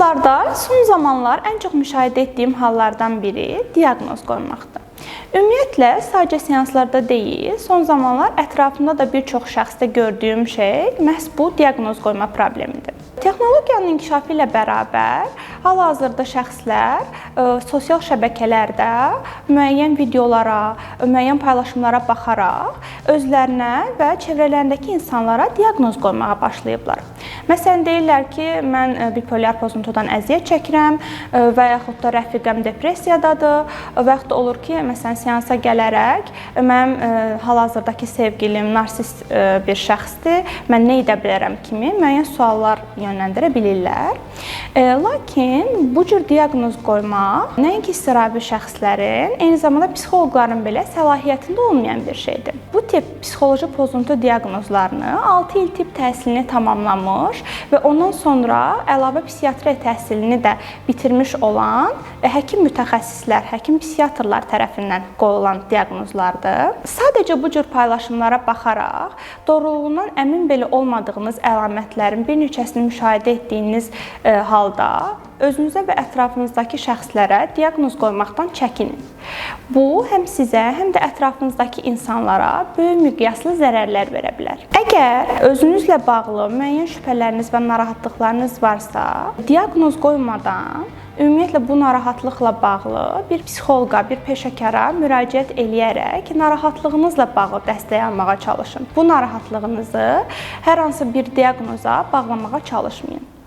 Seanslarda son zamanlar ən çox müşahidə etdiyim hallardan biri diaqnoz qoymaqdır. Ümumiyyətlə, sadəcə seanslarda deyil, son zamanlar ətrafımda da bir çox şəxsdə gördüyüm şey məhz bu diaqnoz qoyma problemidir. Texnologiyanın inkişafı ilə bərabər hal-hazırda şəxslər sosial şəbəkələrdə müəyyən videolara, müəyyən paylaşımlara baxaraq özlərinə və çevrələrindəki insanlara diaqnoz qoymağa başlayıblar. Məsələn, deyirlər ki, mən bipolyar pozuntudan əziyyət çəkirəm və yaxud da rəfiqəm depressiyadadır və yaxud da olur ki, məsələn, seansa gələrək mənim hal-hazırdakı sevgilim narsist bir şəxsdir, mən nə edə bilərəm kimi müəyyən suallar yönləndirə bilirlər. Lakin bu cür diaqnoz qoymaq nəinki iztirabi şəxslərin, eyni zamanda psixoloqların belə səlahiyyətində olmayan bir şeydir. Bu tip psixoloji pozuntu diaqnozlarını 6 il tibb təhsilini tamamlamış və ondan sonra əlavə psixiatriya təhsilini də bitirmiş olan həkim mütəxəssislər, həkim psixiatrlar tərəfindən qoyulan diaqnozlardır. Sadəcə bu cür paylaşımlara baxaraq doğruluğundan əmin belə olmadığınız əlamətlərin bir neçəsini müşahidə etdiyiniz halda özünüzə və ətrafınızdakı şəxslərə diaqnoz qoymaqdan çəkinin. Bu həm sizə, həm də ətrafınızdakı insanlara böyük miqyaslı zərərlər verə bilər. Əgər özünüzlə bağlı müəyyən şübhələriniz və narahatlıqlarınız varsa, diaqnoz qoymadan ümumiyyətlə bu narahatlıqla bağlı bir psixoloqa, bir peşəkara müraciət eləyərək narahatlığınızla bağlı dəstək almağa çalışın. Bu narahatlığınızı hər hansı bir diaqnoza bağlamağa çalışmayın.